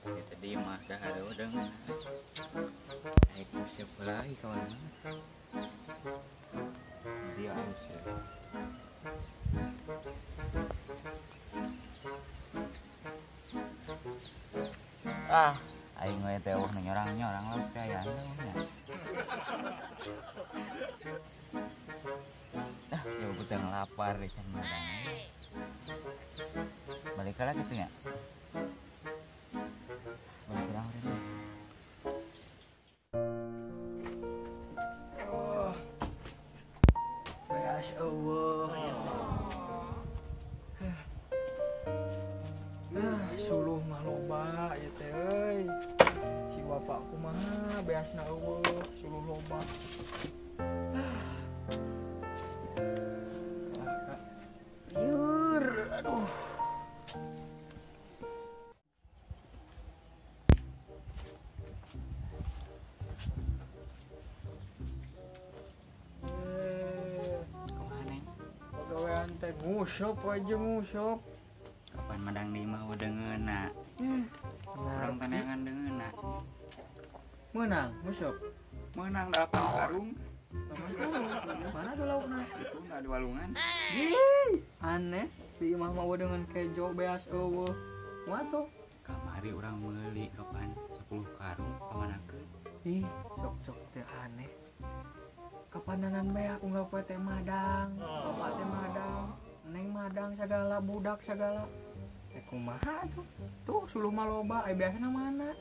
Tadi mah dah ada udang. Aik siap lagi kawan. Dia harus ya. Ah, aing we teh eueuh nyorang-nyorang lah kayaan nya. Ah, ya beteng lapar deh can madang. Balik lagi tuh nya. Balik lagi deh. Oh. Beas eueuh. Ah, suluh mah loba ieu teh euy. Si bapak kumaha beasna eueuh, suluh loba. Ah, lieur, aduh. Kumaha neng? Pagawean teh nguseup aja nguseup. Kapan madang di imah udengeuna? Urang taneangan deungeuna. Meunang nguseup. Meunang 8 karung. Mana tuh laukna? Itu enggak di walungan. Ih, aneh di imah mah dengan kejo beas eueuh. Kumaha tuh? Kamari urang meuli kapan 10 karung kamanakeun? Ih, sok-sok teh aneh. Kapananan beak unggal poe teh madang, bapak teh madang, neng madang segala, budak segala. Eh kumaha tuh? Tuh suluh mah loba, aya biasana mana?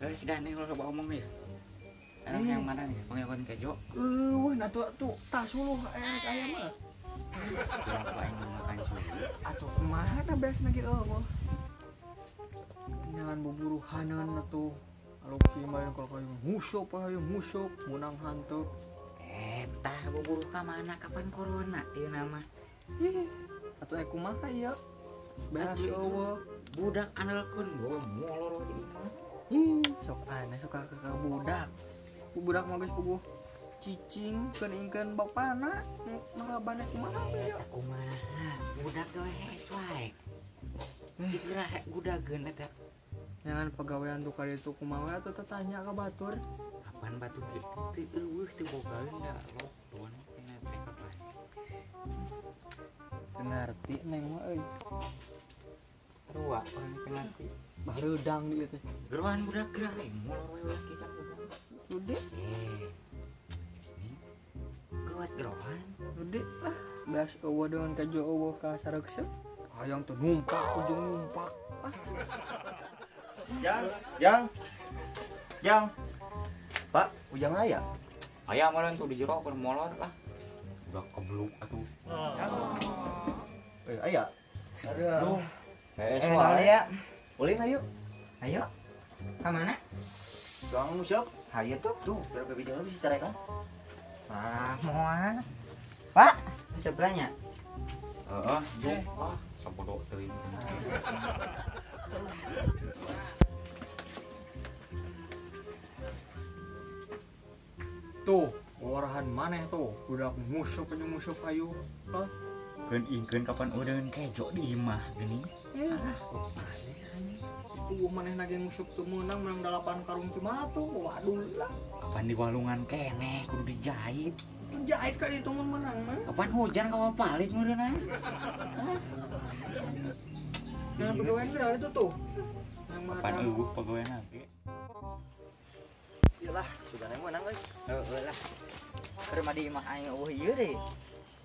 Geus dah neng loba omong ya. Anu yang mana nih? Pengeun kejo. Eueuh, nah tuh tuh tah suluh aya mah. Berapa aing makan suluh? Atuh kumaha da biasana ge eueuh. Jangan buburuhanan atuh. Aluk si main kalau kayu nguseup hayu nguseup menang hantu. Eta buburuh ka mana kapan corona ieu nama? Ih, atuh aya kumaha ieu? Beas eueuh. Budak anelkeun bawa molor di imah. Ih, sok aneh sok ka budak. Budak mah geus puguh cicing keun ingkeun bapana marabana kumaha ieu? Eta kumaha? Budak gawe hees wae. Cik geura gudageun eta. Jangan pegawaian tuh kali itu kumaha atuh tetanya ka batur. Kapan batu ge teu eueuh teu bogaeun da lockdown tina teh kapan. Teu ngarti neng mah euy. Sarua urang teu ngarti. Bareudang dieu teh. Geroan budak geura molor we ulah kicap budak. Gede. Nih. Geuat geroan. Gede lah. Beas eueuh dengan kejo eueuh ka sareukseuk. Hayang teh numpak ujung numpak. Ah. Jang, jang. Jang. Pak, ujang aya. Aya meureun tuh di jero keur molor lah. Udah kebluk atuh. Eh, aya. Aduh. Eh, ya. Ulin ayo. Ayo. Ka mana? Gang siap. Hayu tuh. Tuh, berapa biji bisa carekan? Ah, moal. Pak, sebelahnya. Heeh, jung. Ah, sabodo teuing. Tuh, warahan maneh tuh, budak nguseup aja nguseup hayu. Hah? Keun ingkeun kapan udeun kejo di imah geuning. Ah, aneh. Puguh maneh ge nguseup teu meunang menang 8 karung ti mah tuh. Waduh lah. Kapan di walungan keneh kudu dijahit. Jahit ka ditu mun meunang mah. Kapan hujan ka balik meureunna. Jangan pegawaian geura itu tuh. Kapan eueuh pegawaian ge. Iyalah, sugana meunang euy. Heeh lah. Keur mah di imah aing eueuh ieu deui.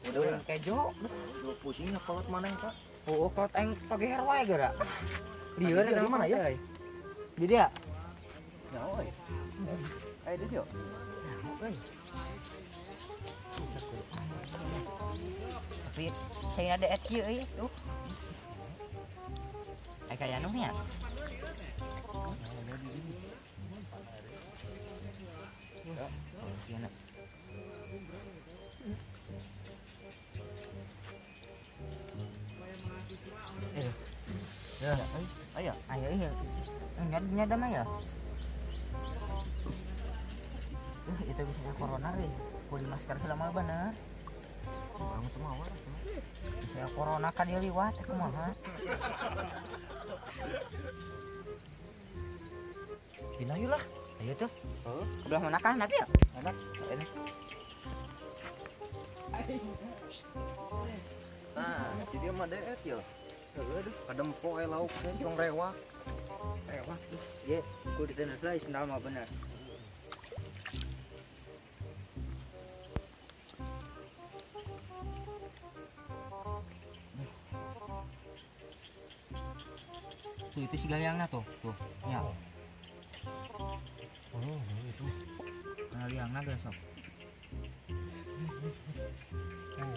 Udah kejo. Duh pusing kolot maneh, Pak. Oh, kolot aing pageher wae geura. Lieur Di mana ya? Di dia. Nyaho euy. Eh, di dia. Nyaho euy. Tapi cai ada et kieu euy, tuh. Ai kaya nu nya. Ya, ayo. Ayo iya. Nyadam ya. Itu bisa corona euy. Kudu masker selama bener. Urang teu mawa. Bisa corona ka dieu liwat kumaha. Pindah yuk lah. Ayo tuh. Ke belah mana kan tapi ya? Enak. Enak. Nah, jadi mah deet ya. Heeh, kadempo we lauk teh jeung rewak. Rewak tuh. Ye, kudu diteundeun heula sendal mah bener. Tuh itu si galiangna tuh, tuh. Ya. Oh, itu. Galiangna geus sok.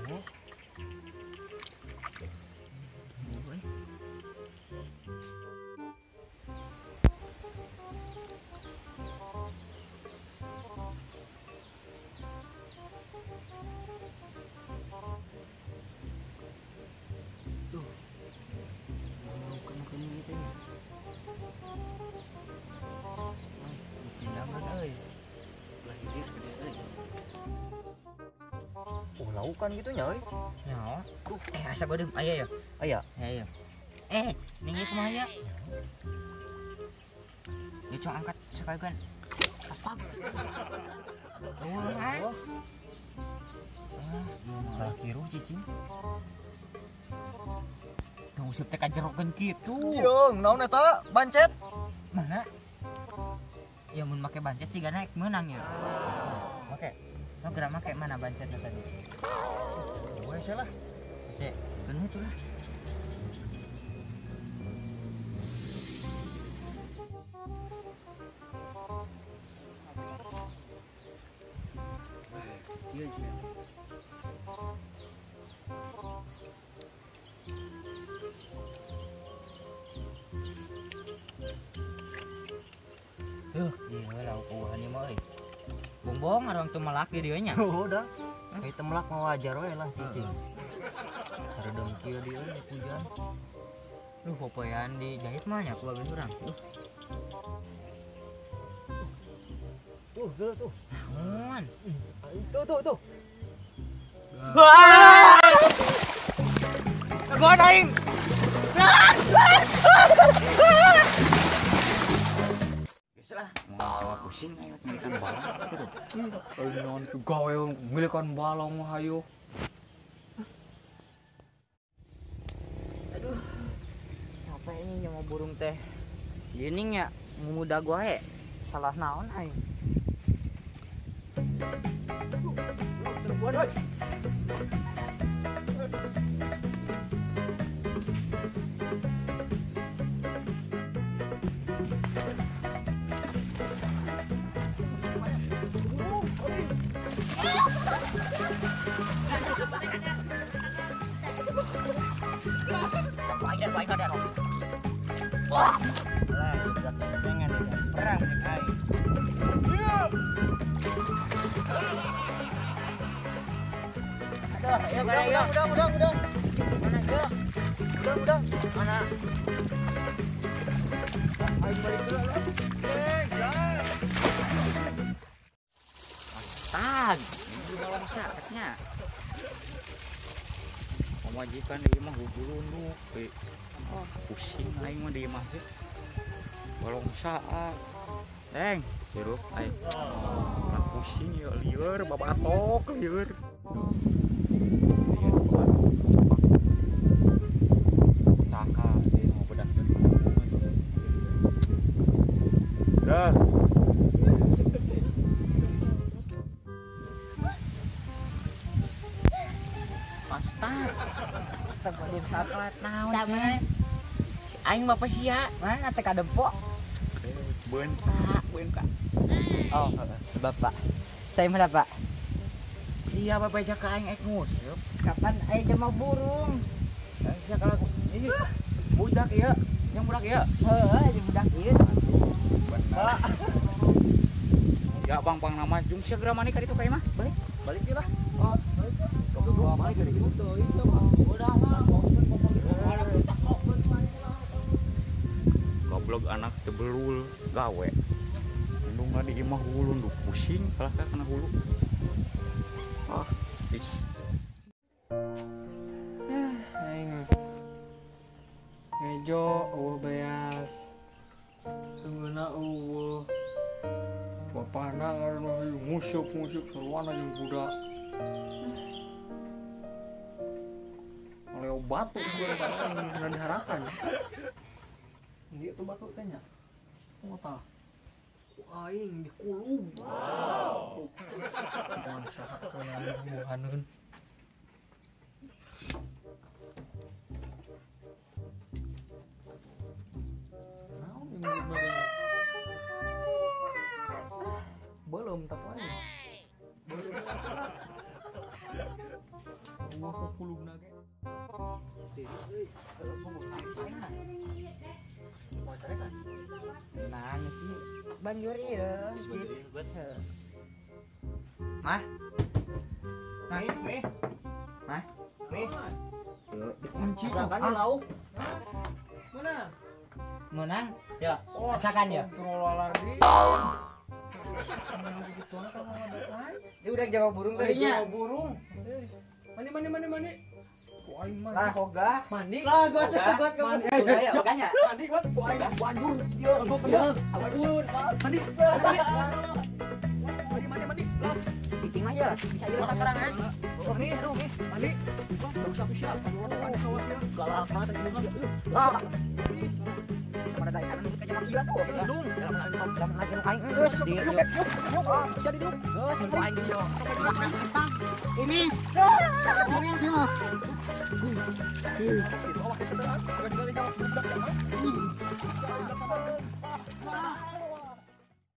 Oh. Tuh. Bukan ini teh. Pindahan euy. Lah hidir gede euy. Oh, laukan gitu nya euy. Nyawa. Tuh, asa geudeum aya ya. Aya. Aya. Ning ieu kumaha ya? Ya cong angkat sekalian. Apa? Oh. Ah, kiruh cicing. Tong useup teh kajerokeun kitu. Jeung, naon eta? Bancet. Mana? Ya mun make bancet siga naik meunang ya. Make. Lo geura make mana bancetna tadi? We lah. Hese, keun itu lah. Iya, iya. Iya lauk eueuhan ieu mah euy. Bongbong orang teu melak di dieu nya. Oh, udah. Kayak teu melak mah wajar we lah cicing. Sareudeng kieu dieu hujan. Duh, popoean dijahit mah nya ku bagus urang. Duh. Tuh, tuh, tuh. Naon? Tuh, tuh, tuh. Wah! Gua aing. Geus lah, mau sama pusing ayo ngilikan balong gitu. Ayo naon gawe ngilikan balong mah hayu. Aduh. Capek ini nyawa burung teh. Gini nya ngumuda gua he. Salah naon aing. Terbuat oi. Wah, lah, budak cengan perang jeung aing. Aduh, ya udah. Mana yo? Udah. Mana? Aing balik dulu lah. Astag, ini balong sakitnya. Pamajikan di imah gugulunduk we. Oh, pusing aing mah di imah teh. Balong saat. Teng, hirup aing. Lah pusing ya lieur babatok lieur. Saka dia mau bedak. Dah. Astag. Astagfirullah, saklat naon ceng. Aing bapak sia. Mana teh kadempok? Bentak, bentak. Oh, bapak. Saya mana, Pak? Sia bapak jaka aing ek nguseup. Kapan aing jama burung? Sia kalau ini budak ieu, yang budak ieu. Heeh, jeung budak ieu. Benar. Ya bang pang nama jung sia geura mani ka ditu ka imah. Balik, balik lah. Oh, balik. Goblok balik ka ditu itu mah. Udah lah. Goblok anak tebelul gawe. Indung di imah hulu nduk pusing kalah ka kana hulu. Ah, is. Aing. Ngejo eueuh beas. Sungguhna eueuh. Ngusuk-ngusuk seruan aja budak. Oleh batu gue udah diharapkan. Dia tuh batu tanya. Oh tah. Aing dikulub. Wow. Masa buhaneun. Naon ini belum tak aing. Belum. Wah, kulubna ge. Nah, ini banjur ieu. Mah. Mah, meh. Mah. Meh. Dikunci kan di lauk. Mana? Menang? Ya. Rasakan ya. Dia udah jawab burung tadinya. Jawab burung. Mandi mandi mandi mandi. Lah ogah. Mandi. Lah gua mandi. Ogahnya. Mandi gua ku aing banjur. Ieu banjur. Mandi. Mandi mandi mandi. Cicing mah ya, bisa aja lepas sorangan. Oh nih, aduh nih. Mandi. Terus aku siap. Galak banget tadi. Lah. Bisa pada ikan nembut aja mah gila tuh. Dung. Dalam lagi nu aing geus. Yuk yuk yuk. Bisa diuk. Geus nu aing dieu. Ini. Ini sih.